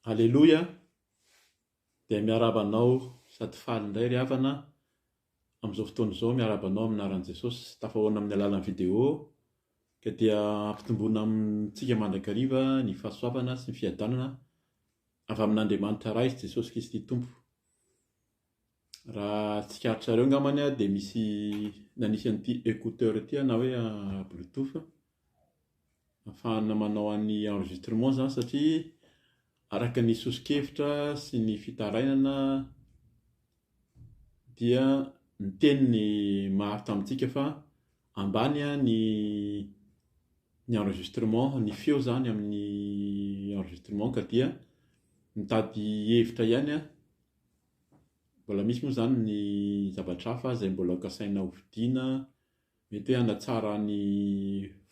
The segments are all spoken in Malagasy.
Aleloia! Dia miarahaba anao sady faly indray ry havana amin'izao fotoana izao, miarahaba anao amin'ny anaran'i Jesosy, tafahoana amin'ny alalan'ny vidéo ka dia ampitomboina amintsika mandrakariva ny fahasoavana sy ny fiadanana avy amin'Andriamanitra Ray sy Jesosy Kristy Tompo. Raha tsikaritrareo angambany dia misy nanisy an'ity écouteur ity na hoe bluetooth ahafahana manao an'ny enregistrement izany satria araka ny soso-kevitra sy ny fitarainana dia niteny ny maro tamintsika fa ambany ny ny enregistrement, ny feo izany amin'ny enregistrement ka dia mitady hevitra ihany aho. Mbola misy moa izany ny zavatra hafa izay mbola ho kasaina ho vidiana, mety hoe hanatsara ny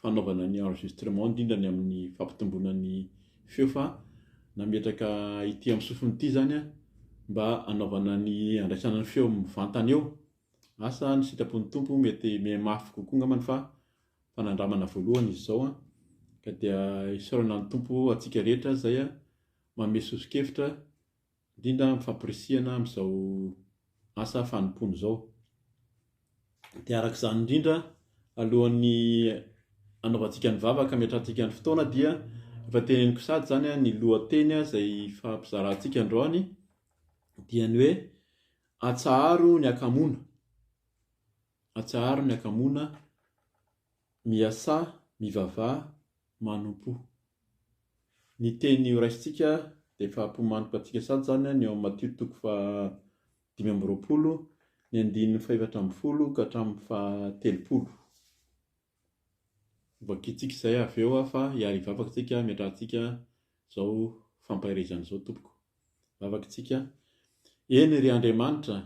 fanaovana ny enregistrement indrindra ny amin'ny fampitomboana ny feo fa nametraka ity amin'ny sofina ity izany aho mba hanaovana ny handraisana ny feo mivantana eo. Asa ny sitrapon'ny Tompo mety mihamafy kokoa angambany fa fanandramana voalohany izy izao an! Ka dia isaorana ny Tompo antsika rehetra izay manome soso-kevitra indrindra amin'ny fampirisihana amin'izao asa fanompoana izao. Dia araka izany indrindra, alohan'ny hanaovantsika ny vavaka hametrahantsika ny fotoana dia efa teneniko sady izany ny lohateny izay hifampizarantsika androany dia ny hoe atsaharo ny hakamoana. Atsaharo ny hakamoana, miasà, mivavaha, manompoa. Ny teny horaisintsika dia efa ampiomaniky antsika sady izany ny ao amin'ny Matio toko faha 25, ny andininy faha-14 ka hatramin'ny faha-30. Hovakintsika izay avy eo fa hiary hivavaka isika hametrahantsika izao fampaherezana izao tompoko. Vavaka isika. Eny ry Andriamanitra,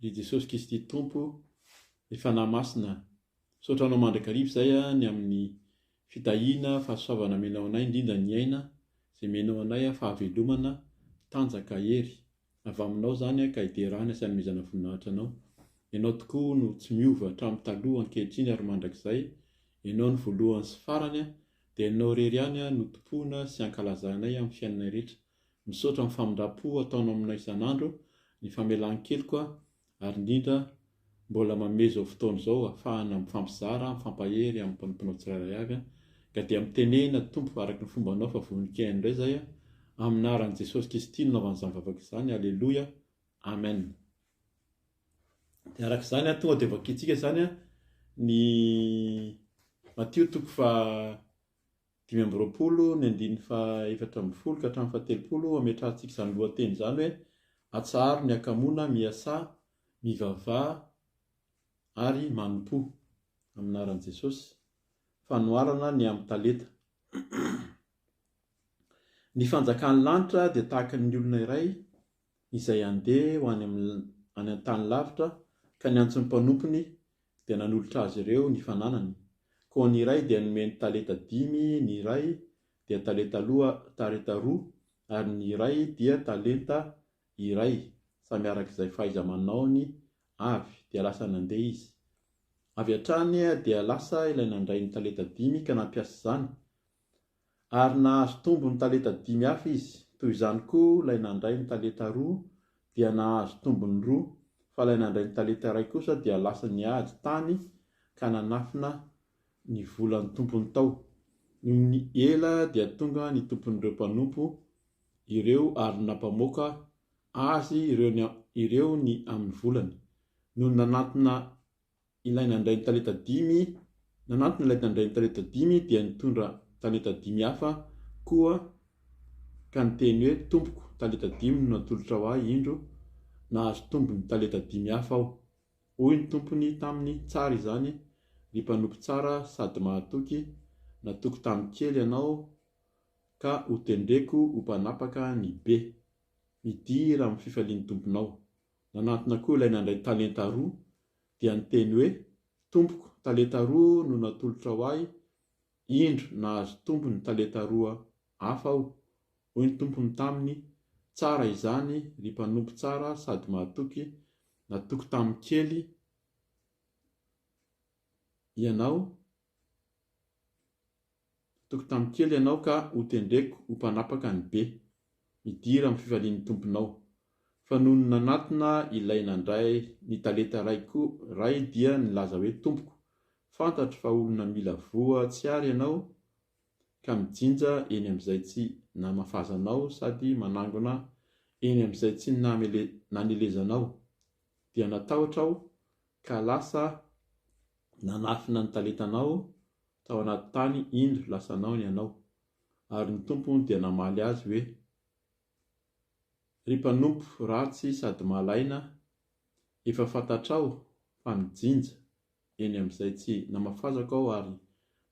Ry Jesosy Kisty Tompo, ry Fanahy Masina, misaotra Anao mandrakariva izay ny amin'ny fitahiana, fahasoavana omenao anay, indrindra ny aina izay omenao anay, fahavelomana, tanjaka, hery. Avy Aminao izany ka hiderana sy hanomezana voninahitra Anao. Ianao tokoa no tsy miova hatramin'ny taloha, ankehitriny ary mandrakizay. Ianao no voalohany sy farany, dia Ianao irery ihany no tompoina sy ankalazanay amin'ny fiainanay rehetra. Misaotra amin'ny famindram-po ataonao aminay isan'andro, ny famelan-keloka ary indrindra mbola manome izao fotoana izao ahafahana mifampizara, mifampahery amin'ny mpanomponao tsirairay avy. Ka dia mitenena Tompo araka ny fombanao fa vonon-kihaino indray izahay. Amin'ny anaran'i Jesosy Kristy no nanaovana izany vavaka izany. Aleloia. Amen. Dia araka izany, tonga dia vakintsika izany ny Matio toko faha 25, ny andininy faha-14 ka hatramin'ny faha-30, ametrahantsika izany lohateny izany hoe, Atsaharo ny hakamoana, miasà, mivavaha ary manompoa. Amin'ny anaran'i Jesosy. Fanoharana ny amin'ny talenta. Ny fanjakan'ny lanitra dia tahaka ny olona iray izay handeha ho any amin'ny any an-tany lavitra ka niantso ny mpanompony dia nanolotra azy ireo ny fananany. Koa ny iray dia nomeny talenta dimy, ny iray dia talenta loa talenta roa, ary ny iray dia talenta iray, samy araka izay fahaiza-manaony avy, dia lasa nandeha izy. Avy hatrany dia lasa ilay nandray ny talenta dimy ka nampiasa izany, Ary nahazo tombony talenta dimy hafa izy. Toy izany koa ilay nandray ny talenta roa dia nahazo tombony roa, fa ilay nandray ny talenta iray kosa dia lasa niady tany ka nanafina ny volan'ny tompony tao. Nony ela dia tonga ny tompon'ireo mpanompo ireo ary nampamoaka azy ireo ny amin'ny volany. Nony nanantona Ilay nandray ny talenta dimy, nanantona ilay nandray ny talenta dimy dia nitondra talenta dimy hafa koa ka niteny hoe, Tompoko, talenta dimy no natolotrao ahy, indro, nahazo tombony talenta dimy hafa aho. Hoy ny tompony taminy, Tsara izany, ry mpanompo tsara sady mahatoky, natoky tamin'ny kely ianao, ka hotendreko ho mpanapaka ny be. Midira amin'ny fifalian'ny tomponao. Nanantona koa ilay nandray talenta roa, dia niteny hoe, Tompoko, talenta roa no natolotrao ahy, indro, nahazo tombony talenta roa hafa aho. Hoy ny tompony taminy, Tsara izany, ry mpanompo tsara sady mahatoky, natoky tamin'ny kely ianao, natoky tamin'ny kely ianao ka hotendreko ho mpanapaka ny be. Midira amin'ny fifalian'ny Tomponao. Fa nony nanatona ilay nandray ny talenta iray koa iray dia nilaza hoe, Tompoko, fantatro fa olona mila voa tsy ary ianao ka mijinja eny amin'izay tsy namafazanao sady manangona eny amin'izay tsy nanelezanao. Dia natahotra aho ka lasa nanafina ny talentanao tao anaty tany, indro lasanao ny anao. Ary ny tompony dia namaly azy hoe, Ry mpanompo ratsy sady malaina, efa fantatrao fa mijinja eny amin'izay tsy namafazako aho ary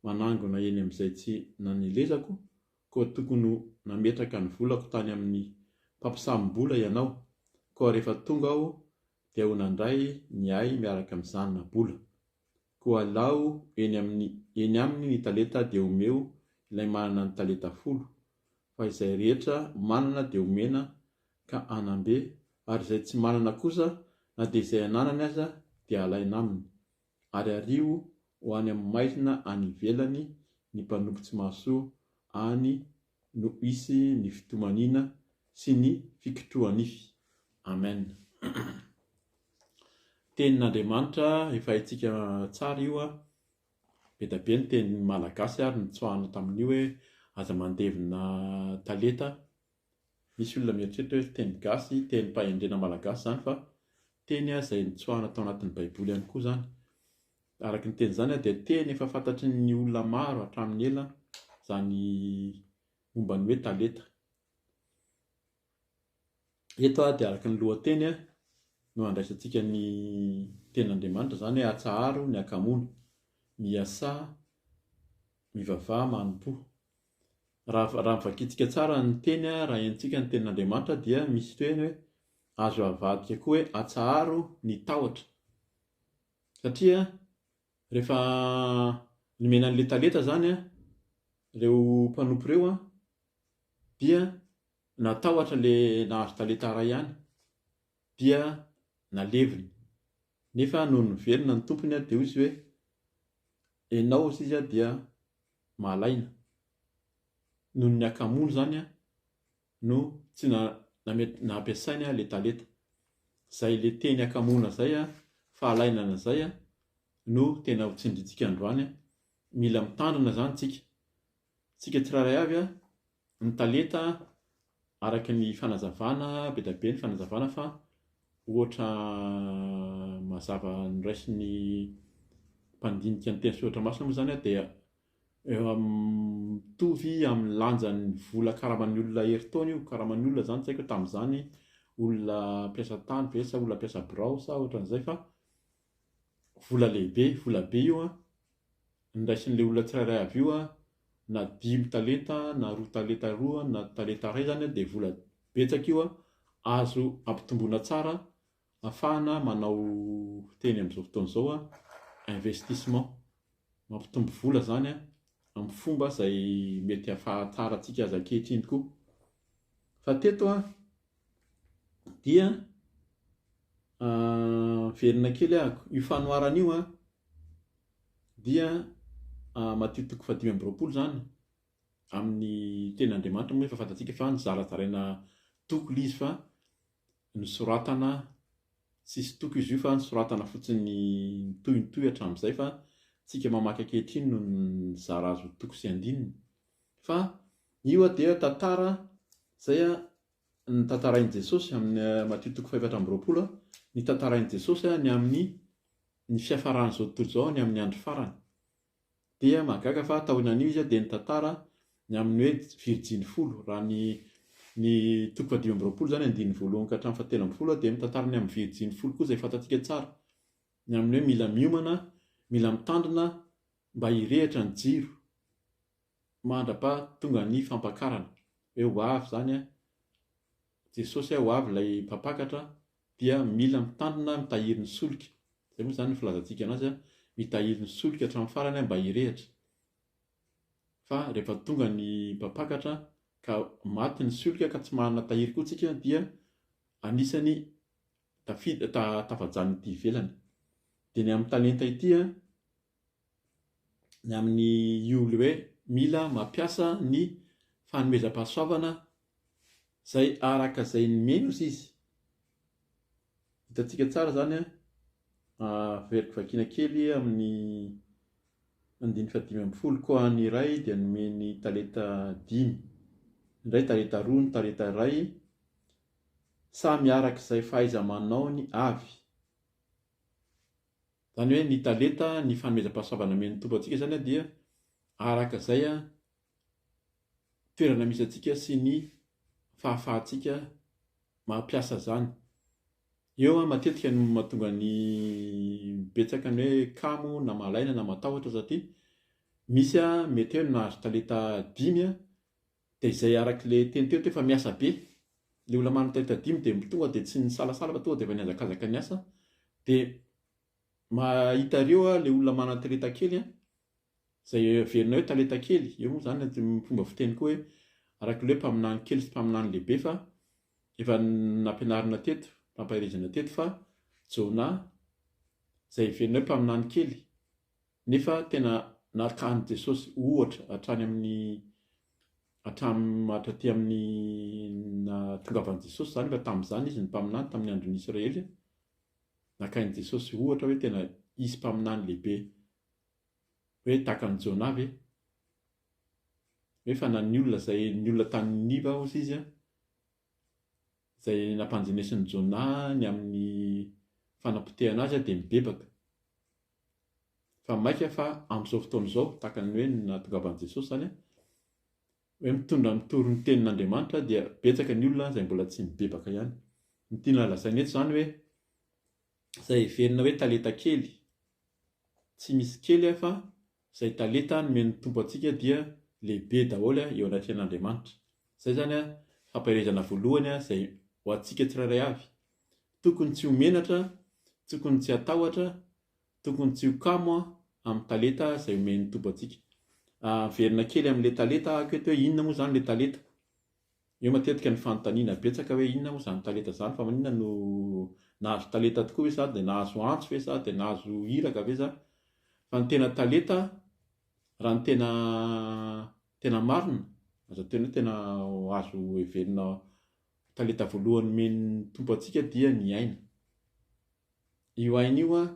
manangona eny amin'izay tsy nanelezako, koa tokony ho nametraka ny volako tany amin'ny mpampisamim-bola ianao, koa rehefa tonga aho dia ho nandray ny ahy miaraka amin'ny zana-bola. Koa alao eny amin'ny eny aminy ny talenta dia omeo ilay manana ny talenta folo, fa izay rehetra manana dia omena ka hanam-be, ary izay tsy manana kosa, na dia izay ananany aza dia alaina aminy. Ary ario ho any amin'ny maizina any ivelany ny mpanompo tsy mahasoa, any no hisy ny fitomaniana sy ny fikitroha-nify. Amen. Tenin'Andriamanitra efa haintsika tsara io an. Be dia be ny teny malagasy ary nitsoahana tamin'io hoe aza mandevina talenta. Misy olona mieritreritra hoe teny gasy, tenim-pahendrena malagasy izany fa teny izay nitsoahana tao anatin'ny baiboly ihany koa izany. Araka ny teny izany dia teny efa fantatry ny olona maro hatramin'ny ela izany momba ny hoe talenta. Eto dia araka ny lohateny no andraisantsika ny tenin'Andriamanitra, izany hoe atsaharo ny hakamoana, miasà, mivavaha, manompoa. Raha raha vakintsika tsara ny teny, raha henontsika ny tenin'Andriamanitra dia misy teny hoe azo avadika koa hoe atsaharo ny tahotra. Satria rehefa nomena an'ilay talenta izany ireo mpanompo ireo dia natahotra ilay nahazo talenta iray ihany dia naleviny. Nefa nony niverina ny tompony dia hoy izy hoe ianao hozy izy dia malaina. Noho ny hakamoana izany no tsy nampiasainy ilay talenta. Izay ilay teny hakamoana izay, fahalainana izay no tena ho tsindrintsika androany. Mila mitandrina izany tsika. Tsika tsirairay avy ny talenta araka ny fanazavana, be dia be ny fanazavana fa ohatra mazava noraisin'ny mpandinika ny teny soratra masina moa izany dia Mitovy amin'ny lanjan'ny vola karaman'ny olona herintaona io, karaman'ny olona izany tsy haiko hoe tamin'izany olona mpiasa tany ve sa olona mpiasa birao sa ohatran'izay fa vola lehibe, vola be io an, noraisin'ilay olona tsirairay avy io an, na dimy talenta na roa talenta roa na talenta iray izany an dia vola betsaka io an, azo ampitomboina tsara Afahana manao fiteny amin'izao fotoana izao an, investissement, mampitombo vola izany an, amin'ny fomba izay mety ahafantarantsika azy ankehitriny koa. Fa teto an, dia miverina kely ahako, io fanoharana io an, dia Matio toko fahadimy amby roapolo izany, amin'ny tenin'Andriamanitra moa efa fantatsika fa nizarazaraina toko ilay izy fa nosoratana tsisy toko izy io fa nosoratana fotsiny nitohy nitohy hatramin'izay fa tsika mamaky ankehitriny no nizara azy ho toko sy andininy fa io dia tantara izay notantarain'i Jesosy amin'ny Matio toko fahefatra amby roapolo notantarain'i Jesosy ny amin'ny ny fiafaran'izao tontolo izao ny amin'ny andro farany Dia mahagaga fa taorian'io izy dia nitantara ny amin'ny hoe virijiny folo. Raha ny ny toko fahadimy amby roapolo izany andininy voalohany ka hatramin'ny fahatelo ambin'ny folo dia mitantara ny amin'ny virijiny folo koa izay fantatsika tsara. Ny amin'ny hoe mila miomana, mila mitandrina mba hirehitra ny jiro mandra-paha tonga ny fampakarana. Hoe ho avy izany Jesosy ho avy ilay mpampakatra dia mila mitandrina mitahiry ny solika, izay moa izany ny filazantsika anazy, mitahiry ny solika hatramin'ny farany mba hirehitra, fa rehefa tonga ny mpampakatra ka maty ny solika ka tsy manana tahiry koa tsika dia anisany tafid- tafajanona ety ivelany. Dia ny amin'ny talenta ity an, ny amin'ny io le hoe mila mampiasa ny fanomezam-pahasoavana. Izay araka izay nomeny ozy izy. Hitantsika tsara izany an, averiko vakiana kely amin'ny andininy fahadimy ambin'ny folo, koa ny iray dia nomeny talenta dimy, ny iray talenta roa, ny talenta iray, samy araka izay fahaiza-manaony avy. Izany hoe ny talenta, ny fanomezam-pahasoavana omen'ny Tompo antsika izany dia araka izay toerana misy antsika sy ny fahafahantsika mampiasa izany. Eo matetika no mahatonga ny betsaka ny hoe kamo na malaina na matahotra satria misy mety hoe nahazo talenta dimy dia izay araka ilay teny teo efa miasa be. Ilay olona manana talenta dimy dia tonga dia tsy nisalasala fa tonga dia efa nihazakazaka niasa. Dia mahita ireo ilay olona manana talenta kely izay heverina hoe talenta kely, eo moa izany ny fomba fiteny koa hoe araka ilay hoe mpaminany kely sy mpaminany lehibe fa efa nampianarina teto, nampaherezana teto fa Jona izay heverina hoe mpaminany kely nefa tena nakan'i Jesosy ohatra hatrany amin'ny hatramin'ny hatraty amin'ny nahatongavan'i Jesosy izany efa tamin'izany izy ny mpaminany tamin'ny andron'ny Israely nakain'i Jesosy ohatra hoe tena izy mpaminany lehibe hoe tahaka an'i Jonah ve? Hoe fa na ny olona izay ny olona tany Niniva hozy izy an, izay nampanjenesin'i Jonah ny amin'ny fanapotehana azy dia mibebaka. Fa maika fa amin'izao fotoana izao, tahaka ny hoe nahatongavan'i Jesosy izany an, hoe mitondra mitory ny tenin'Andriamanitra dia betsaka ny olona izay mbola tsy mibebaka ihany. Ny tiana lazaina eto izany hoe izay heverina hoe talenta kely, Tsy misy kely fa izay talenta nomen'ny Tompo antsika dia lehibe daholo eo anatrehan'Andriamanitra. Izay izany fampaherezana voalohany izay ho antsika tsirairay avy. Tokony tsy ho menatra, tokony tsy hatahotra, tokony tsy ho kamo amin'ny talenta izay omen'ny Tompo antsika. Miverina kely amin'ilay talenta aho eto hoe inona moa izany ilay talenta? Eo matetika ny fanontaniana betsaka hoe inona moa izany talenta izany fa maninona no nahazo talenta tokoa ve sa dia nahazo antso ve sa dia nahazo iraka ve sa fa ny tena talenta raha ny tena tena marina azo atao hoe tena azo heverina talenta voalohany nomen'ny Tompo antsika dia ny aina. Io aina io an,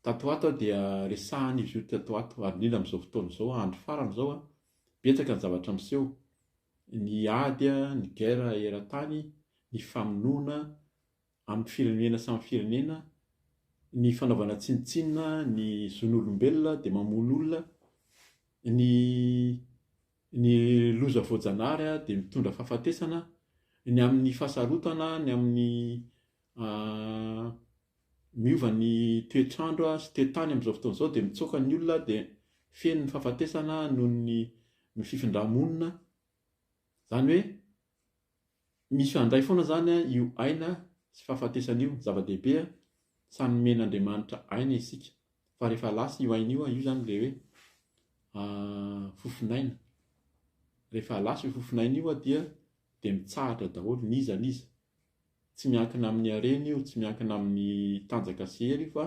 tato ho ato dia resahana izy io tato ho ato ary indrindra amin'izao fotoana izao andro farany izao an, betsaka ny zavatra miseho ny ady, ny guerre eran-tany, ny famonoana amin'ny firenena samy firenena, ny fanaovana tsinontsinona ny zon'olombelona dia mamono olona, ny ny loza voajanahary dia mitondra fahafatesana, ny amin'ny fahasarotana, ny amin'ny miova ny toetr'andro sy toe-tany amin'izao fotoana izao dia mitsoaka ny olona dia feno ny fahafatesana noho ny ny fifindra-monina. Izany hoe mifandray foana izany io aina sy fahafatesana io. Zava-dehibe samy nomen'Andriamanitra aina isika fa rehefa lasa io aina io, io izany ilay hoe fofon'aina. Rehefa lasa io fofon'aina io dia dia mitsahatra daholo n'iza n'iza. Tsy miankina amin'ny harena io, tsy miankina amin'ny tanjaka sy hery io fa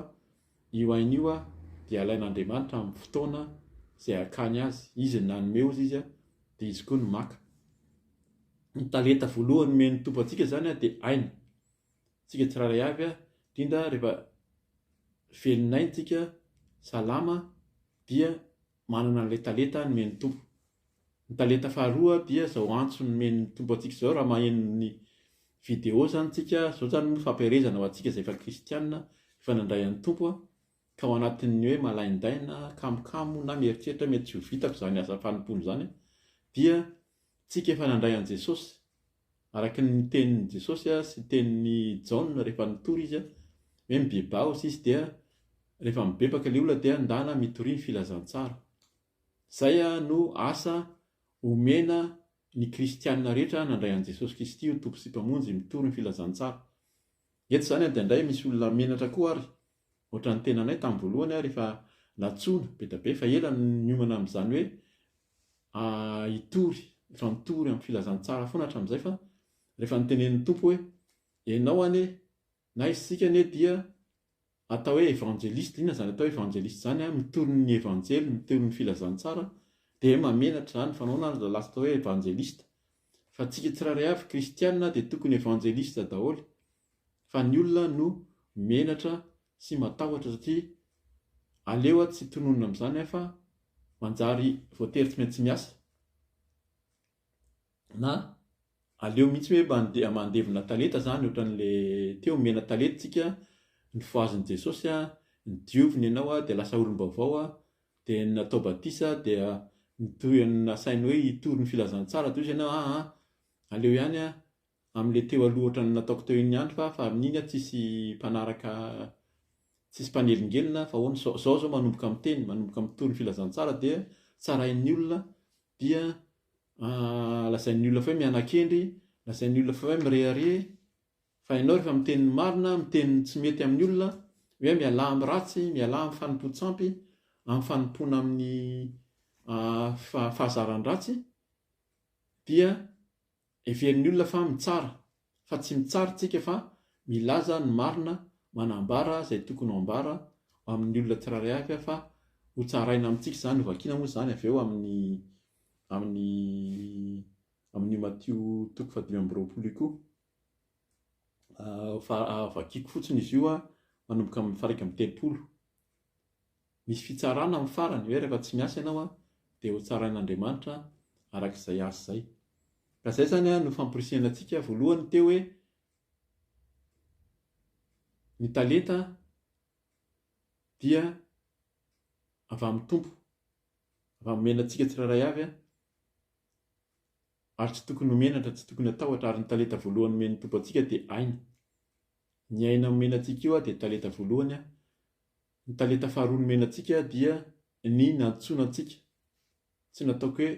io aina io dia alain'Andriamanitra amin'ny fotoana izay hakany azy. Izy no nanome hozy izy dia izy koa no maka. Ny talenta voalohany nomen'ny Tompo antsika izany dia aina. Tsika tsirairay avy, indrindra rehefa velon'aina tsika, salama dia manana an'ilay talenta nomen'ny Tompo. Ny talenta faharoa dia izao antso nomen'ny Tompo antsika izao, raha maheno ny vidéo izany tsika, izao izany moa fampiherezana ho antsika izay efa kristiana, efa nandray an'ny Tompo, ka ao anatin'ny hoe malaindaina, kamokamo na mieritreritra hoe mety tsy ho vitako izany asa fanompoana izany, dia tsika efa nandray an'i Jesosy, araka ny tenin'i Jesosy sy tenin'i Jaona rehefa nitory izy hoe mibebaha hozy izy dia rehefa mibebaka ilay olona dia ndana mitoria ny filazantsara. Izay no asa omena ny kristiana rehetra nandray an'i Jesosy Kristy ho Tompo sy Mpamonjy mitory ny filazantsara. Eto izany dia indray misy olona menatra koa ary ohatran'ny tenanay tamin'ny voalohany ary efa nantsoina be dia be efa ela no niomana amin'izany hoe hitory, efa mitory amin'ny filazantsara foana hatramin'izay fa rehefa notenenin'ny Tompo hoe ianao anie na isika anie dia atao hoe evanjelista, inona izany atao hoe evanjelista izany an, mitory ny evanjely, mitory ny filazantsara, dia hoe mahamenatra izany, fa nahoana ary lasa atao hoe evanjelista? Fa tsika tsirairay avy kristiana dia tokony evanjelista daholo fa ny olona no menatra sy matahotra satria aleo aho tsy tononina amin'izany aho fa manjary voatery tsy maintsy miasa na aleo mihitsy hoe mandeha mandevona talenta zany ohatran'le teo omena talenta tsika nofohazin'i Jesosy a, nodioviny ianao a dia lasa olom-baovao a, dia natao batisa dia nitohy nasainy hoe hitory ny filazantsara dia hoy izy ianao aa aleo ihany a amin'ilay teo aloha ohatran'ny nataoko teo iny ihany fa fa amin'iny aho tsisy mpanaraka tsisy mpanelingelina fa ahoana zao zao zao manomboka miteny manomboka mitory ny filazantsara dia tsarain'ny olona dia lazain'ny olona fa hoe mianakendry lazain'ny olona fa hoe mirehareha Fa ianao rehefa miteny ny marina, miteny ny tsy mety amin'ny olona, hoe mialà amin'ny ratsy, mialà amin'ny fanompoan-tsampy, amin'ny fanompoana amin'ny fahazaran-dratsy, dia heverin'ny olona fa mitsara. Fa tsy mitsara tsika fa milaza ny marina, manambara izay tokony ho ambara amin'ny olona tsirairay avy fa ho tsaraina amintsika izany, ho vakiana moa izany avy eo amin'ny amin'ny amin'io Matio toko fahadimy amby 20 io koa. Fa vakiko fotsiny izy io manomboka amin'ny faha 31. Misy fitsarana amin'ny farany hoe rehefa tsy miasa ianao dia ho tsarain'Andriamanitra araka izay asa izay. Ka izay izany no famporisihana antsika voalohany teo hoe ny talenta dia avy amin'ny Tompo, avy amin'ny omena antsika tsirairay avy Ary tsy tokony ho menatra, tsy tokony hatahotra, ary ny talenta voalohany omen'ny Tompo antsika dia aina. Ny aina omena antsika io dia talenta voalohany, ny talenta faharoa nomena antsika dia ny nantsoina antsika. Tsy nataoko hoe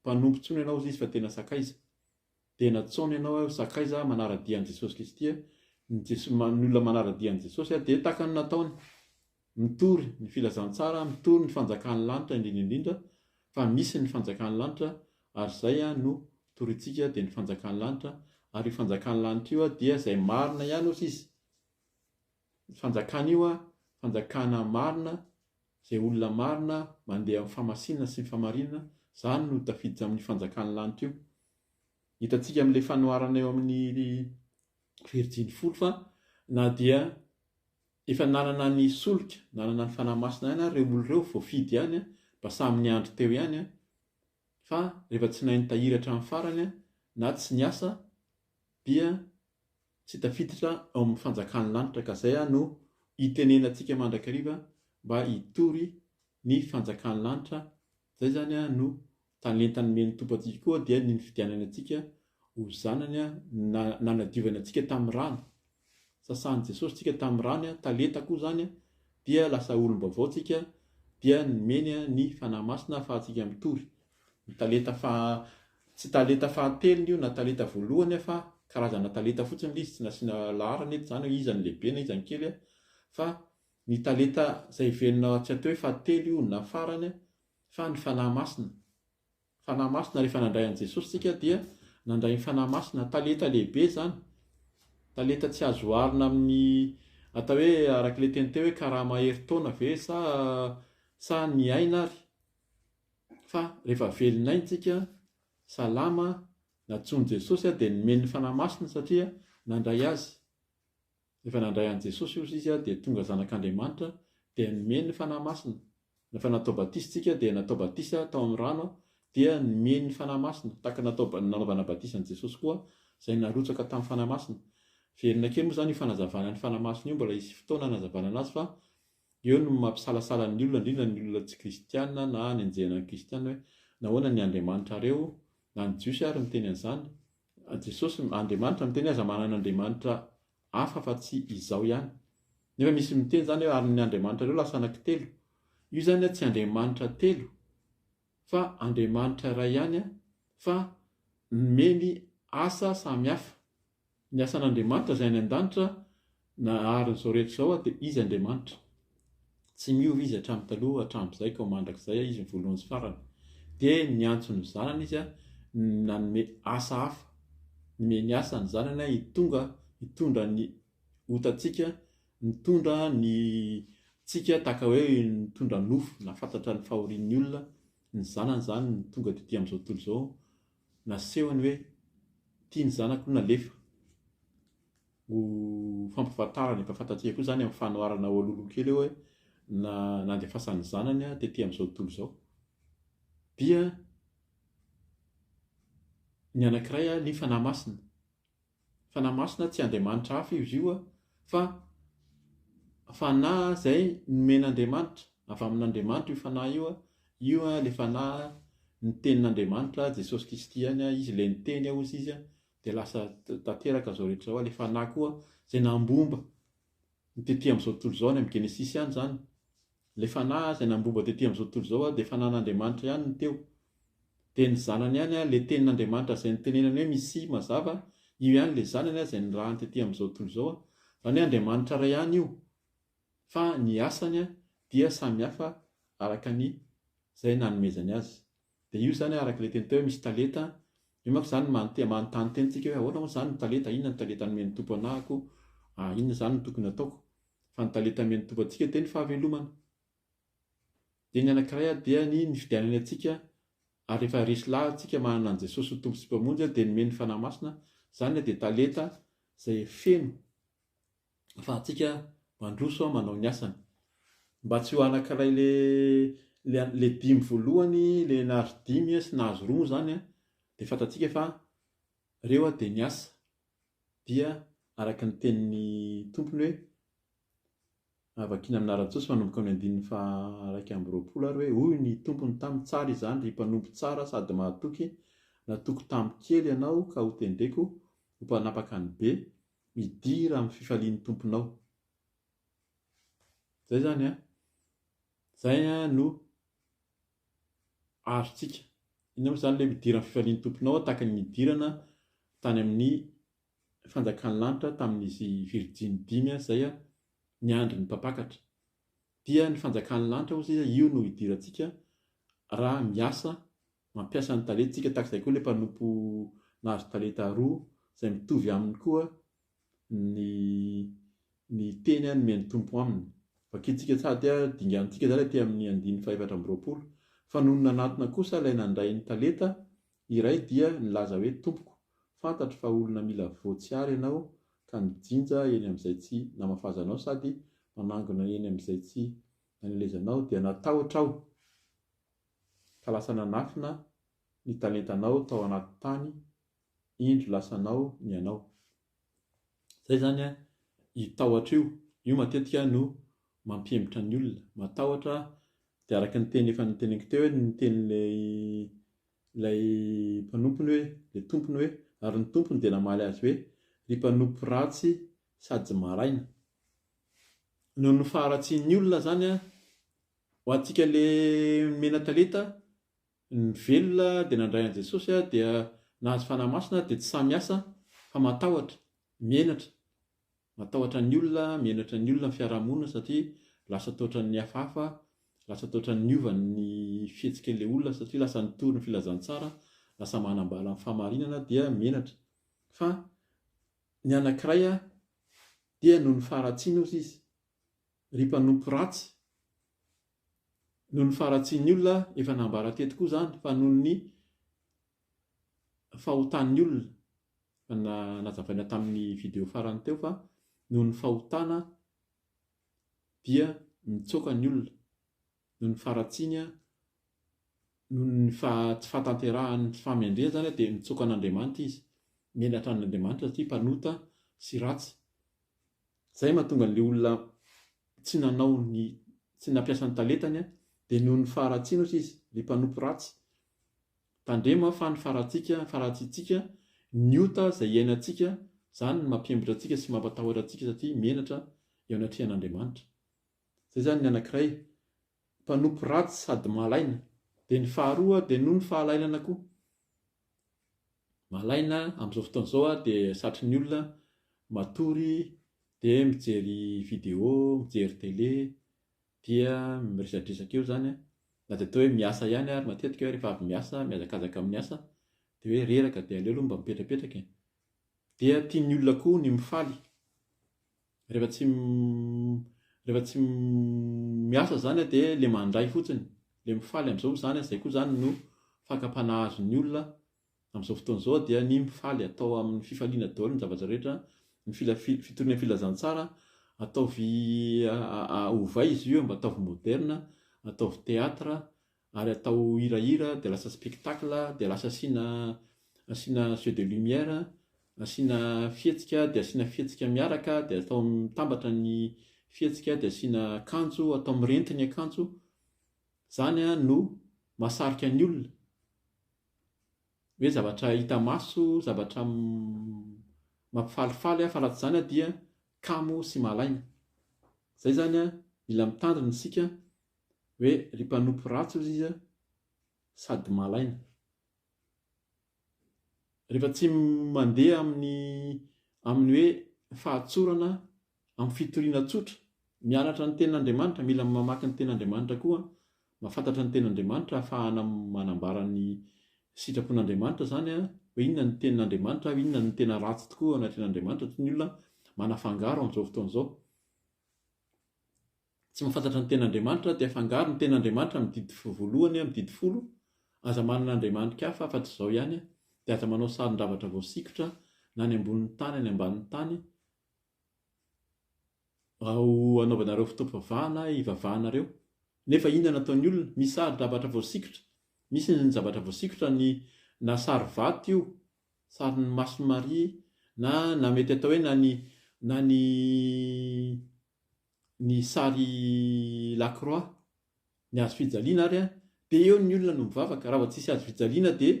mpanompo intsony ianao hozy izy fa tena sakaiza. Dia natsaona ianao hoe sakaiza manara-dia an'i Jesosy Kristy, ny Jesosy, ny olona manara-dia an'i Jesosy dia tahaka ny nataony. Mitory ny filazantsara, mitory ny fanjakan'ny lanitra indrindra indrindra fa misy ny fanjakan'ny lanitra ary izay no torintsika dia ny fanjakan'ny lanitra ary io fanjakan'ny lanitra io dia izay marina ihany hozy izy, ny fanjakana io fanjakana marina, izay olona marina mandeha amin'ny fahamasinana sy ny fahamarinana, izany no tafiditra amin'ny fanjakan'ny lanitra io. Hitantsika amin'ilay fanoharana eo amin'ny virjiny folo fa na dia Efa nanana ny solika, nanana ny Fanahy Masina ihany ary ireo olona ireo, voafidy ihany, mba samy niandry teo ihany, fa rehefa tsy nahay nitahiry hatramin'ny farany na tsy niasa dia tsy tafiditra ao amin'ny fanjakan'ny lanitra, ka izay no itenenantsika mandrakariva mba hitory ny fanjakan'ny lanitra, izay izany no Talenta nomen'ny Tompo antsika koa dia ny nifidianany antsika ho zanany, nanadiovany antsika tamin'ny rany. Sasan'i Jesosy tsika tamin'ny rany, talenta koa izany, dia lasa olom-baovao tsika, dia nomeny ny Fanahy Masina ahafahantsika mitory. Ny talenta faha, tsy talenta fahatelony io na talenta voalohany fa karazana talenta fotsiny ilay izy, tsy nasiana laharana eto izany hoe iza no lehibe na iza no kely fa ny talenta izay heverina tsy atao hoe fahatelo io na farany fa ny Fanahy Masina. Fanahy Masina, rehefa nandray an'i Jesosy isika dia nandray ny Fanahy Masina, talenta lehibe izany, talenta tsy azo oharina amin'ny atao hoe araka ilay teny teo hoe karama herintaona ve sa sa ny aina ary, fa rehefa velon'aina isika, salama, nantsoin'i Jesosy dia nomeny ny Fanahy Masina satria nandray Azy. Rehefa nandray an'i Jesosy ozy izy dia tonga zanak'Andriamanitra dia nomeny ny Fanahy Masina. Rehefa natao batisa tsika dia natao batisa tao amin'ny rano dia nomeny ny Fanahy Masina, tahaka natao nanaovana batisa an'i Jesosy koa izay narotsaka tamin'ny Fanahy Masina. Verina kely moa izany io fanazavana ny Fanahy Masina io mbola hisy fotoana hanazavana anazy fa eo no mampisalasala ny olona indrindra ny olona tsy kristiana na anenjehana ny kristiana hoe nahoana ny Andriamanitrareo na ny Jiosy ary miteny an'izany Jesosy, Andriamanitra miteny aza manana Andriamanitra hafa fa tsy Izaho ihany. Nefa misy miteny izany hoe ary ny Andriamanitrareo lasa anankitelo. Io izany tsy Andriamanitra telo fa Andriamanitra iray ihany fa nomeny asa samy hafa. Ny asan'Andriamanitra izay any an-danitra nahary an'izao rehetra izao dia Izy Andriamanitra. Tsy miova Izy hatramin'ny taloha hatramin'izay ka ho mandrakizay Izy ny voalohany sy farany. Dia niantso ny zanany Izy nanome asa hafa. Nomeny asa ny zanany hitonga hitondra ny otantsika, nitondra ny tsika tahaka hoe nitondra nofo, nahafantatra ny fahorian'ny olona, ny zanany izany no tonga tety amin'izao tontolo izao nasehony hoe. Ity ny zanako no nalefa ho fampahafantarana, efa fantatsika koa izany amin'ny fanoharana ao alohaloha kely eo hoe na nandefasan'ny zanany tety amin'izao tontolo izao. Dia ny anankiray ny Fanahy Masina. Fanahy Masina tsy Andriamanitra hafa izy io fa Fanahy izay nomen'Andriamanitra, avy amin'Andriamanitra io Fanahy io, io ilay Fanahy ny tenin'Andriamanitra, Jesosy Kristy ihany, Izy ilay niteny hozy Izy dia lasa tanteraka izao rehetra izao, ilay Fanahy koa izay nambomba ny tety amin'izao tontolo izao any amin'ny Genesisy ihany izany, Ilay Fanahy izay nambomba tety amin'izao tontolo izao dia Fanahin'Andriamanitra ihany no teo. Dia ny Zanany ihany, ilay Tenin'Andriamanitra izay nitenenany hoe Mesia mazava, io ihany ilay Zanany izay nirahany tety amin'izao tontolo izao. Izany hoe Andriamanitra iray ihany io, fa ny asany dia samy hafa araka ny izay nanomezany azy. Dia io izany araka ilay teny teo hoe misy talenta, io manko izany manontany tena tsika hoe ahoana moa izany ny talenta, inona ny talenta nomen'ny Tompo anahako, inona izany no tokony hataoko. Fa ny talenta omen'ny Tompo antsika dia ny fahavelomana. Dia ny anankiray dia ny nifidianany antsika ary rehefa resy lahatsika manana an'i Jesosy ho Tompo sy Mpamonjy dia nomeny ny Fanahy Masina, izany dia talenta izay feno afahantsika mandroso manao ny asany. Mba tsy ho anankiray le le le dimy voalohany, le nahazo dimy sy nahazo roa moa izany dia fantatsika fa ireo dia niasa dia araka ny tenin'ny Tompony hoe, vakiana amin'ny anaran'i Jesosy manomboka amin'ny andininy faha-21 ary hoe, hoy ny Tompony taminy, Tsara izany, ry mpanompo tsara sady mahatoky, natoky tamiko kely ianao ka hotendreko ho mpanapaka ny be, midira amin'ny fifalian'ny Tomponao. Izay izany an! Izay no azontsika. Inona moa izany ilay midira amin'ny fifalian'ny Tomponao tahaka ny nidirana tany amin'ny fanjakan'ny lanitra tamin'izy virjiny dimy izay niandry ny mpampakatra. Dia ny fanjakan'ny lanitra hozy izy io no hidirantsika raha miasa mampiasa ny talentsika tahaka izay koa ilay mpanompo nahazo talenta roa izay mitovy aminy koa ny ny teny nomen'ny Tompo aminy. Vakintsika sady dinganintsika izany aty amin'ny andininy faha-24, Fa nony nanatona kosa ilay nandray ny talenta iray dia nilaza hoe, Tompoko, fantatro fa olona mila voatsiary ianao ka mijinja eny amin'izay tsy namafazanao sady manangona eny amin'izay tsy nanelezanao, dia natahotra aho ka lasa nanafina ny talentanao tao anaty tany, indro lasanao ny anao. Zay zany an, io tahotra io, io matetika no mampihemotra ny olona, matahotra dia araka ny teny efa noteneniko teo hoe ny tenin'ilay ilay mpanompony hoe, ilay tompony hoe, ary ny tompony dia namaly azy hoe, ry mpanompo ratsy sady maraina. Noho ny faharatsian'ny olona zany an, ho antsika le nomena talenta Ny velona dia nandray an'i Jesosy dia nahazo Fanahy Masina dia tsy sahy miasa fa matahotra, menatra, matahotra ny olona, menatra ny olona ny fiarahamonina satria lasa toatran'ny hafahafa, lasa toatran'ny niova ny fihetsik'ilay olona satria lasa nitory ny filazantsara, lasa manambara ny fahamarinana dia menatra. Fa ny anankiray dia noho ny faharatsiany hozy izy, ry mpanompo ratsy, Noho ny faharatsian'ny olona, efa nambara teto koa izany, fa noho ny fahotan'ny olona, efa nazavaina tamin'ny video farany teo fa noho ny fahotana dia mitsoaka ny olona, noho ny faharatsiany, noho ny tsy fahatanterahan'ny tsy fahamendrehany izany dia mitsoaka an'Andriamanitra izy, menatra an'Andriamanitra satria mpanota sy ratsy. Izay mahatonga an'ilay olona tsy nanao ny tsy nampiasa ny talentany dia noho ny faharatsiana hozy izy, ilay mpanompo ratsy. Tandremo fa ny faharatsika, faharatsiantsika, ny ota izay iainantsika, izany no mampiembotra antsika sy mampatahotra antsika satria menatra eo anatrehan'Andriamanitra. Izay izany ny anankiray, mpanompo ratsy sady malaina. Dia ny faharoa dia noho ny fahalainana koa. Malaina amin'izao fotoana izao aho dia satrin'ny olona matory dia mijery vidéo, mijery télé dia miresadresaka eo izany an, na dia atao hoe miasa ihany ary matetika hoe rehefa avy miasa, mihazakazaka amin'ny asa dia hoe reraka dia aleo aloha mba mipetrapetraka e. Dia tian'ny olona koa ny mifaly rehefa tsy rehefa tsy miasa izany dia le mandray fotsiny, le mifaly amin'izao moa izany, izay koa izany no fakam-panahy azon'ny olona. Amin'izao fotoana izao dia ny mifaly atao amin'ny fifaliana daholo ny zavatra rehetra, ny fila fitoriana ny filazantsara ataovy ovay izy io mba ataovy moderne, ataovy théâtre ary atao hirahira dia lasa spectacle dia lasa asiana asiana jeu de lumière, asiana fihetsika dia asiana fihetsika miaraka dia atao mitambatra ny fihetsika dia asiana akanjo, atao mirenty ny akanjo, izany no mahasarika ny olona. Hoe zavatra hita maso, zavatra mampifalifaly fa raha tsy izany dia kamo sy malaina. Izay izany mila mitandrina isika hoe ry mpanompo ratsy hozy izy sady malaina. Rehefa tsy mandeha amin'ny amin'ny hoe fahatsorana amin'ny fitoriana tsotra, mianatra ny tenin'Andriamanitra, mila mamaky ny tenin'Andriamanitra koa, mahafantatra ny tenin'Andriamanitra ahafahana manambara ny sitrapon'Andriamanitra izany hoe inona ny tenin'Andriamanitra, inona no tena ratsy tokoa eo anatrehan'Andriamanitra satria ny olona manafangaro amin'izao fotoana izao. Tsy mahafantatra ny tenin'Andriamanitra dia afangaro ny tenin'Andriamanitra amin'ny didy voalohany amin'ny didy folo, aza manana andriamanitra hafa afa-tsy izao ihany, dia aza manao sarin-javatra voasikotra na any ambonin'ny tany any ambanin'ny tany, Ao anaovanareo fotoam-pivavahana hivavahanareo. Nefa inona no ataon'ny olona? Misy sary-javatra voasikotra. Misy ny zavatra voasikotra ny na sary vato io, sarin'ny Masin'i Maria, na na mety atao hoe na ny na ny ny sary la croix, ny hazo fijaliana ary an, dia eo ny olona no mivavaka. Raha vao tsisy hazo fijaliana dia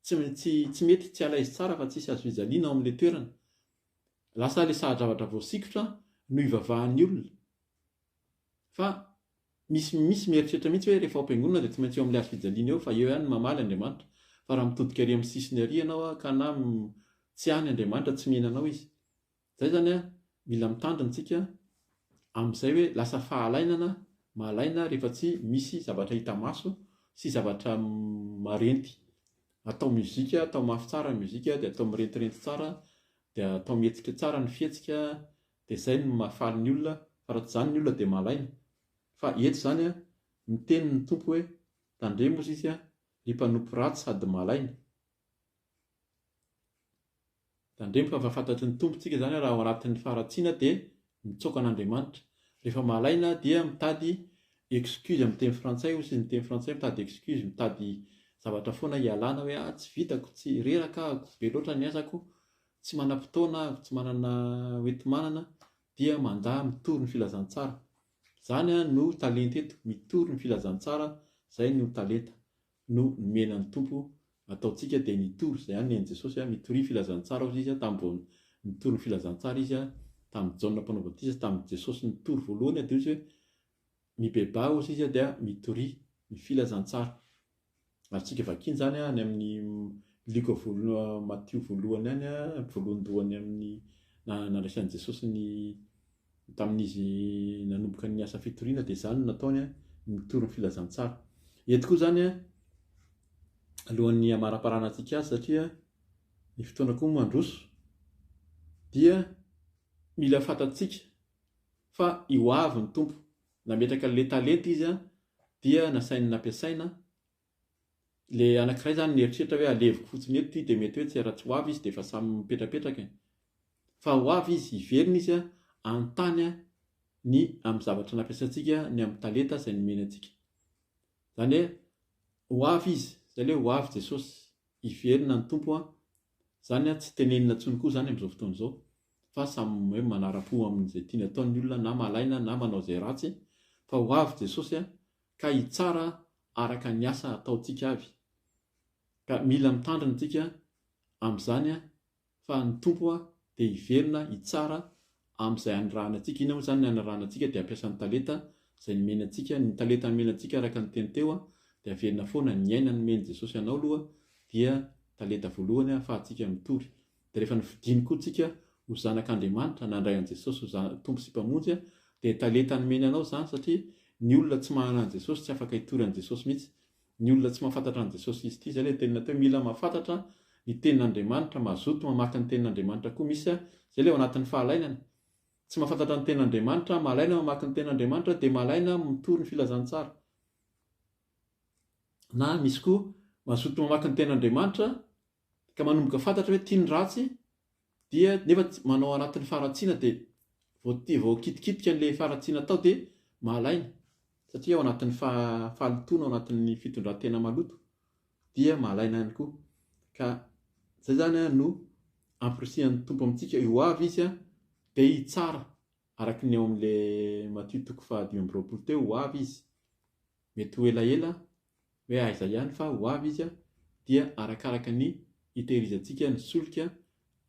tsy tsy tsy mety, tsy à l'aise tsara fa tsisy hazo fijaliana ao amin'ilay toerana. Lasa le saha-javatra voasikotra no ivavahan'ny olona. Fa misy misy mieritreritra mihitsy hoe rehefa ao am-piangonana dia tsy maintsy eo amin'ilay hazo fijaliana eo fa eo ihany no mamaly Andriamanitra. Fa raha mitodika ary amin'ny sisiny ary ianao ka na tsy any Andriamanitra tsy mihaino anao Izy. Zay zany an, mila mitandrina tsika amin'izay hoe lasa fahalainana, malaina rehefa tsy misy zavatra hita maso sy zavatra marenty. Atao mozika, atao mafy tsara ny mozika dia atao mirentirenty tsara dia atao mihetsika tsara ny fihetsika dia izay no mahafaly ny olona fa raha tsy izany ny olona dia malaina. Fa eto izany an, miteny ny Tompo hoe tandremo ozy izy an, ry mpanompo ratsy sady malaina. Tandremo fa efa fantatry ny Tompo tsika izany raha ao anatin'ny faharatsiana dia mitsoaka an'Andriamanitra. Rehefa malaina dia mitady excuse amin'ny teny frantsay hozy ny teny frantsay mitady excuse, mitady zavatra foana hialana hoe ah tsy vitako, tsy reraka aho, be loatra ny asako, tsy manam-potoana aho, tsy manana hoenti-manana dia mandà mitory ny filazantsara. Izany no talenta eto, mitory ny filazantsara, izay no talenta. no nomena ny Tompo ataontsika dia nitory izay ihany nen'i Jesosy a, mitoria filazantsara hozy izy a, tamin'ny vao nitory ny filazantsara izy a, tamin'i Jaona mpanao batisa, tamin'i Jesosy nitory voalohany a, dia hozy hoe mibebaha hozy izy a dia mitoria ny filazantsara. Azontsika vakiana izany a, any amin'ny Lioka voalohany, Matio voalohany any a, voalohandohany amin'ny nandraisan'i Jesosy ny Tamin'izy nanomboka ny asa fitoriana dia izany no nataony, nitory ny filazantsara. Eto koa izany, alohan'ny hamaraparanantsika azy satria ny fotoana koa mandroso, dia mila fantatsika fa ho avy ny Tompo. Nametraka an'ilay talenta Izy dia nasainy nampiasaina Le anakiray zany nieritreritra hoe aleviko fotsiny eto ity dia mety hoe tsy raha tsy ho avy izy dia efa samy mipetrapetraka e. Fa ho avy izy, hiverina izy hanontany ny amin'ny zavatra nampiasaintsika, ny amin'ny talenta izay nomeny antsika. Izany hoe ho avy izy, izay ilay hoe ho avy Jesosy, hiverina ny Tompo an, izany an tsy tenenina intsony koa izany amin'izao fotoana izao fa samy hoe manara-po amin'izay tiany atao ny olona na malaina na manao izay ratsy fa ho avy Jesosy an ka hitsara araka ny asa ataontsika avy. Ka mila mitandrina tsika amin'izany fa ny Tompo dia hiverina hitsara amin'izay anirahana antsika. Inona moa izany ny anirahana antsika? Dia hampiasa ny talenta izay nomeny antsika. Ny talenta nomena antsika araka ny teny teo dia averina foana. Ny aina nomen'i Jesosy anao aloha dia talenta voalohany ahafahantsika mitory. Dia rehefa nofidiny koa tsika ho zanak'Andriamanitra, nandray an'i Jesosy ho Tompo sy Mpamonjy, dia talenta nomeny anao izany satria ny olona tsy manana an'i Jesosy tsy afaka hitory an'i Jesosy mihitsy. Ny olona tsy mahafantatra an'i Jesosy Kristy, izay ilay teniny teo, mila mahafantatra ny tenin'Andriamanitra, mazoto mamaky ny tenin'Andriamanitra koa, misy izay ilay ao anatin'ny fahalainana. Tsy mahafantatra ny tenin'Andriamanitra, malaina mamaky ny tenin'Andriamanitra dia malaina mitory ny filazantsara. Na misy koa mazoto mamaky ny tenin'Andriamanitra. Ka manomboka fantatra hoe tia ny ratsy dia nefa manao anatin'ny faharatsiana dia vao tia vao kitikitika an'ilay faharatsiana atao dia mahalaina satria ao anatin'ny fahalotoana ao anatin'ny fitondran-tena maloto dia mahalaina ihany koa. Ka izay izany no ampirisihan'ny Tompo amintsika ho avy Izy dia hitsara araka ny ao amin'ilay Matio toko faha 25 teo, ho avy Izy. Mety ho elaela hoe aiza ihany fa ho avy Izy dia arakaraka ny hitehirizantsika ny solika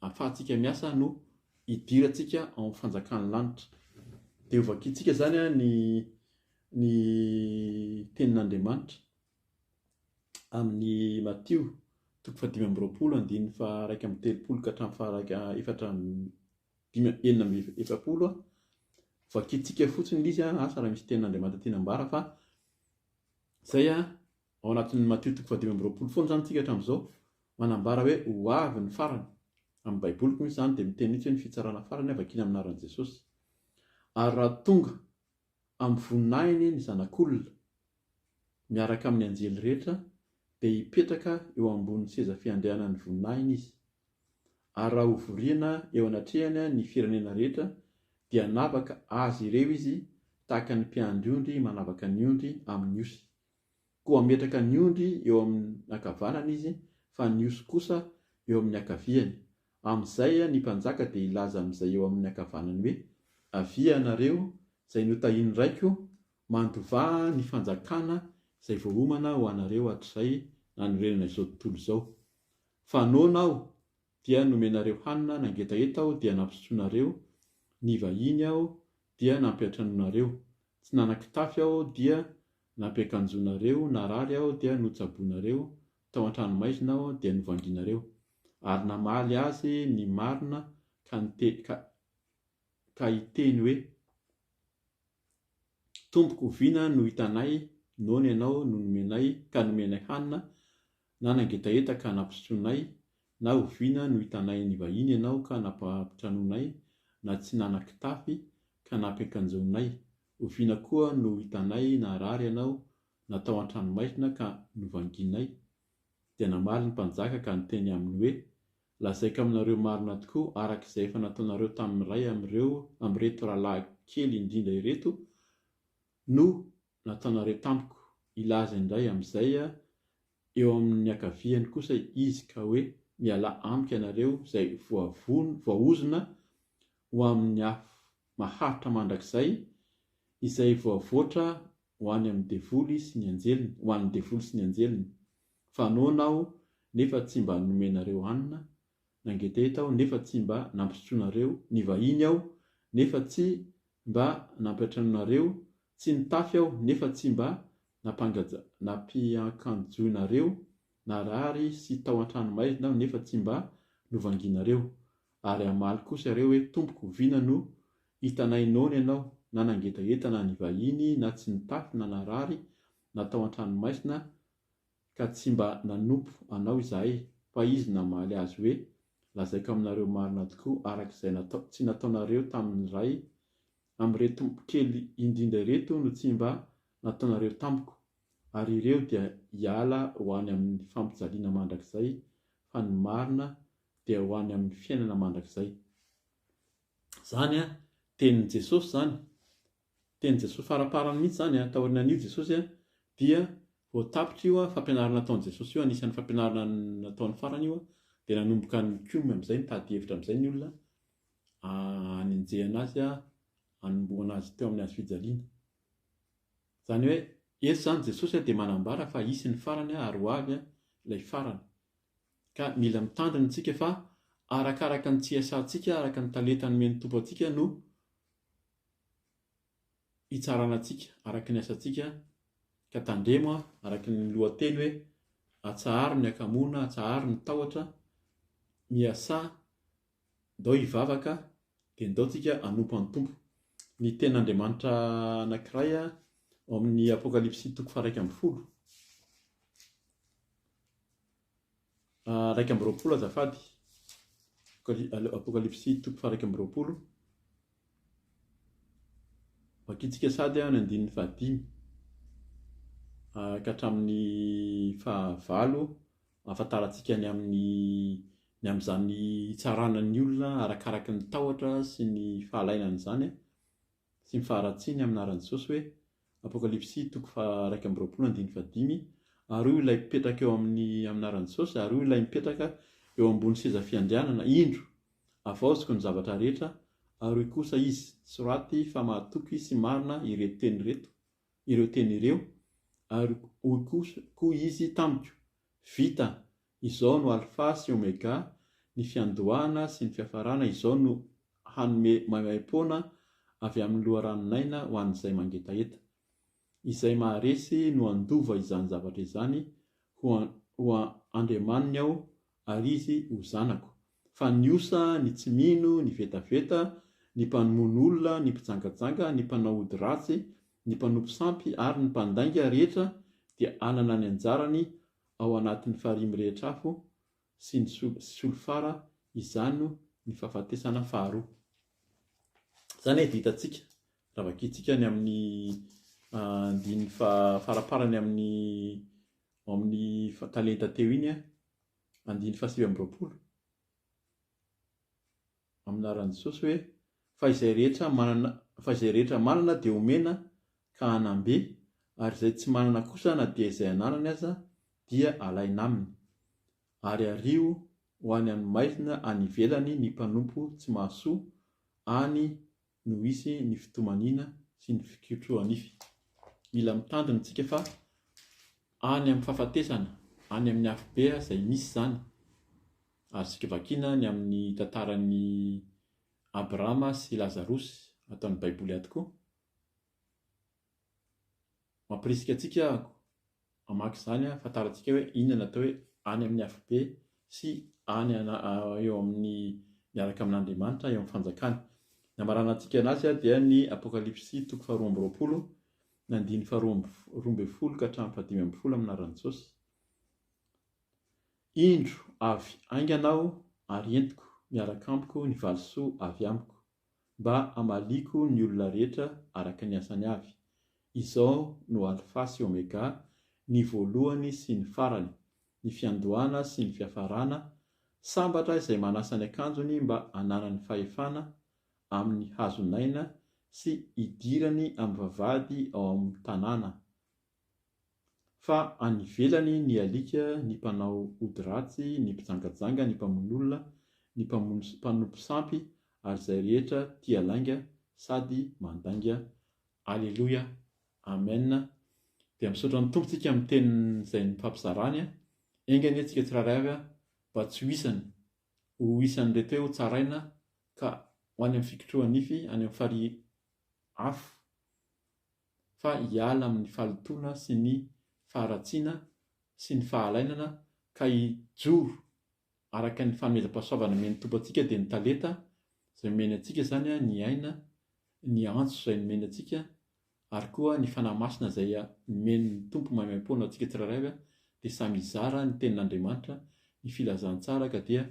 ahafahantsika miasa no hidirantsika ao amin'ny fanjakan'ny lanitra. Dia hovakintsika izany ny ny tenin'Andriamanitra amin'ny Matio toko faha 25 andininy faha-31 ka hatramin'ny faha-iraika efatra dimy 46. Vakintsika fotsiny ilay izy, asa raha misy tenin'Andriamanitra tiana ambara fa izay ao anatin'ny Matio toko faha 25 foana izany tsika hatramin'izao manambara hoe ho avy ny farany. Amin'ny Baiboliko mihitsy izany dia miteny mihitsy hoe ny fitsarana farany vakiana amin'ny anaran'i Jesosy. Ary raha tonga amin'ny voninahiny ny Zanak'olona miaraka amin'ny anjely rehetra dia hipetraka eo ambonin'ny seza fiandrianan'ny voninahiny izy. Ary raha hovoriana eo anatrehany ny firenena rehetra, dia hanavaka azy ireo izy tahaka ny mpiandry ondry manavaka ny ondry amin'ny osy. Koa hametraka ny ondry eo amin'ny ankavanany izy, fa ny osy kosa eo amin'ny ankaviany. Amin'izay ny mpanjaka dia hilaza amin'izay eo amin'ny ankavanany hoe, Avia ianareo, izay notahian'ny Raiko, mandovà ny fanjakana izay voaomana ho anareo hatrizay nanorenana izao tontolo izao. Fa noana aho, dia nomenareo hanina, nangetaheta aho, dia nampisotroinareo, nivahiny aho, dia nampiantranoinareo, tsy nanan-kitafy aho, dia nampiakanjoinareo, narary aho, dia notsaboinareo, tao an-tranomaizina aho, dia novanginareo. Ary namaly azy ny marina ka nite, ka, ka hiteny hoe, Tompoko, oviana no hitanay noana ianao no nomenay ka nomenay hanina, na nangetaheta ka nampisotroinay, na oviana no hitanay nivahiny ianao ka nampitranoinay, na tsy nanan-kitafy ka nampiakanjoinay? Oviana koa no hitanay narary ianao na tao an-tranomaizina ka novanginay? Dia namaly ny mpanjaka ka niteny aminy hoe, Lazaiko aminareo marina tokoa, araka izay efa nataonareo tamin'ny iray amin'ireo amin'ireto rahalahy kely indrindra ireto no nataonareo tamiko. Hilaza indray amin'izay eo amin'ny ankaviany kosa izy ka hoe, Mialà amiko ianareo izay voavono, voaozona ho amin'ny afo maharitra mandrakizay, izay voavoatra ho any amin'ny devoly sy ny anjeliny, ho an'ny devoly sy ny anjeliny. Fa noana aho, nefa tsy mba nomenareo hanina, nangetaheta aho, nefa tsy mba nampisotroinareo, nivahiny aho, nefa tsy mba nampiantranoinareo, tsy nitafy aho, nefa tsy mba nampiankanjoinareo, narary sy tao an-tranomaizina aho, nefa tsy mba novanginareo. Ary hamaly kosa ireo hoe, Tompoko, oviana no hitanay noana ianao, na nangetaheta, na nivahiny, na tsy nitafy, na narary, na tao an-tranomaizina, ka tsy mba nanompo anao izahay? Fa izy namaly azy hoe, Lazaiko aminareo marina tokoa, araka izay natao, tsy nataonareo tamin'ny iray amin'ireto kely indrindra ireto no tsy mba nataonareo tamiko. Ary ireo dia hiala ho any amin'ny fampijaliana mandrakizay, fa ny marina dia ho any amin'ny fiainana mandrakizay. Izany an, tenin'i Jesosy izany. Tenin'i Jesosy faraparany mihitsy izany an, taorianan'io Jesosy an, dia vao tapitra io an, fampianarana nataon'i Jesosy io, anisan'ny fampianarana nataony farany io an, dia nanomboka nikomy amin'izay, nitady hevitra amin'izay ny olona hanenjehana azy, hanombohana azy teo amin'ny hazo fijaliana. Izany hoe, eto izany Jesosy dia manambara fa hisy ny farany ary ho avy ilay farany. Ka mila mitandrina isika fa arakaraka ny tsy iasantsika, araka ny talenta nomen'ny Tompo antsika no hitsarana antsika, araka ny asantsika, ka tandremo araka ny lohateny hoe atsaharo ny hakamoana, atsaharo ny tahotra, miasà, ndao hivavaka, dia ndao tsika hanompo an'ny Tompo. Ny tenin'Andriamanitra anankiray ao amin'ny Apokalypsy toko faha-11. 21 azafady. Apokalypsy toko faha-21. Vakintsika sady ny andininy fahadimy ka hatramin'ny fahavalo. ahafantarantsika ny amin'ny ny amin'izany hitsarana ny olona arakaraka ny tahotra sy ny fahalainana izany sy ny faharatsiany amin'ny anaran'i Jesosy hoe Apokalypsy toko faha-21 andininy fahadimy, Ary hoy ilay mipetraka eo amin'ny amin'ny anaran'i Jesosy, ary hoy ilay mipetraka eo ambony seza fiandrianana, Indro, havaoziko ny zavatra rehetra, ary hoy kosa izy, Soraty fa mahatoky sy marina ireto teny ireto, ireo teny ireo, ary hoy kosa koa izy tamiko, Vita, izao no Alfa sy Omega, ny fiandohana sy ny fiafarana, izao no hanome maimaimpoana avy amin'ny loharanon'aina ho an'izay mangetaheta. Izay maharesy no handova izany zavatra izany, ho ho Andriamaniny aho ary izy ho zanako. Fa ny osa, ny tsy mino, ny vetaveta, ny mpamono olona, ny mpijangajanga, ny mpanao ody ratsy, ny mpanompo sampy ary ny mpandainga rehetra dia hanana ny anjarany ao anatin'ny farihy mirehitra afo sy ny solifara, izany no ny fahafatesana faharoa. Izany dia hitantsika raha vakintsika ny amin'ny andininy faraparany amin'ny ao amin'ny talenta teo iny, andininy fahasivy amby 20, amin'ny anaran'i Jesosy hoe, Fa izay rehetra manana, fa izay rehetra manana dia omena ka hanam-be, ary izay tsy manana kosa na dia izay ananany aza dia alaina aminy. Ary ario ho any amin'ny maizina any ivelany ny mpanompo tsy mahasoa, any no hisy ny fitomaniana sy ny fikitroha-nify. Mila mitandrina isika fa any amin'ny fahafatesana, any amin'ny afobe izay misy izany. Azontsika vakiana ny amin'ny tantaran'i Abrahama sy Lazarosy ato amin'ny Baiboly ato koa. Mampirisika antsika aho hamaky izany hahafantarantsika hoe inona no atao hoe any amin'ny afobe sy any eo amin'ny miaraka amin'Andriamanitra eo amin'ny fanjakany. Ny hamaranantsika anazy dia ny Apokalypsy toko faharoa amby 20 ny andininy faharoa 12 ka hatramin'ny fahadimy 12 amin'ny anaran'i Jesosy. Indro avy haingana aho ary entiko miaraka amiko ny valisoa avy amiko, mba hamaliako ny olona rehetra araka ny asany avy. Izao no Alfa sy Omega, ny voalohany sy ny farany, ny fiandohana sy ny fiafarana, sambatra izay manasa ny akanjony mba hananany fahefana amin'ny hazon'aina sy hidirany amin'ny vavahady ao amin'ny tanàna. Fa any ivelany ny alika, ny mpanao ody ratsy, ny mpijangajanga, ny mpamono olona, ny mpamono mpanompo sampy ary izay rehetra tia lainga sady mandainga. Aleloia! Amen! Dia misaotra ny Tompo tsika amin'ny teniny izay nifampizarany. Enga anie tsika tsirairay avy mba tsy ho isany, ho isan'ireto hoe ho tsaraina ka ho any amin'ny fikitroha-nify, any amin'ny farihy afo. fa hiala amin'ny fahalotoana sy ny faharatsiana sy ny fahalainana ka hijoro araka ny fanomezam-pahasoavana omen'ny Tompo antsika dia ny talenta izay nomeny antsika izany ny aina, ny antso izay nomeny antsika ary koa ny Fanahy Masina izay nomen'ny Tompo maimaimpoana ho antsika tsirairay avy dia samy hizara ny tenin'Andriamanitra, ny filazantsara ka dia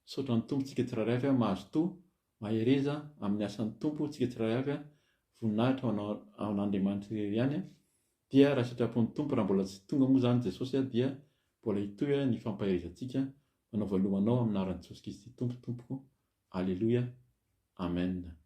misaotra ny Tompo tsika tsirairay avy mazotoa Mahereza amin'ny asan'ny Tompo tsika tsirairay avy a, voninahitra ho anao an'Andriamanitra irery ihany a, dia raha sitrapon'ny Tompo raha mbola tsy tonga moa izany Jesosy a dia mbola hitohy ny fampaherezantsika, manao veloma anao amin'ny anaran'i Jesosy Kristy Tompo tompoko, Aleloia, Amen.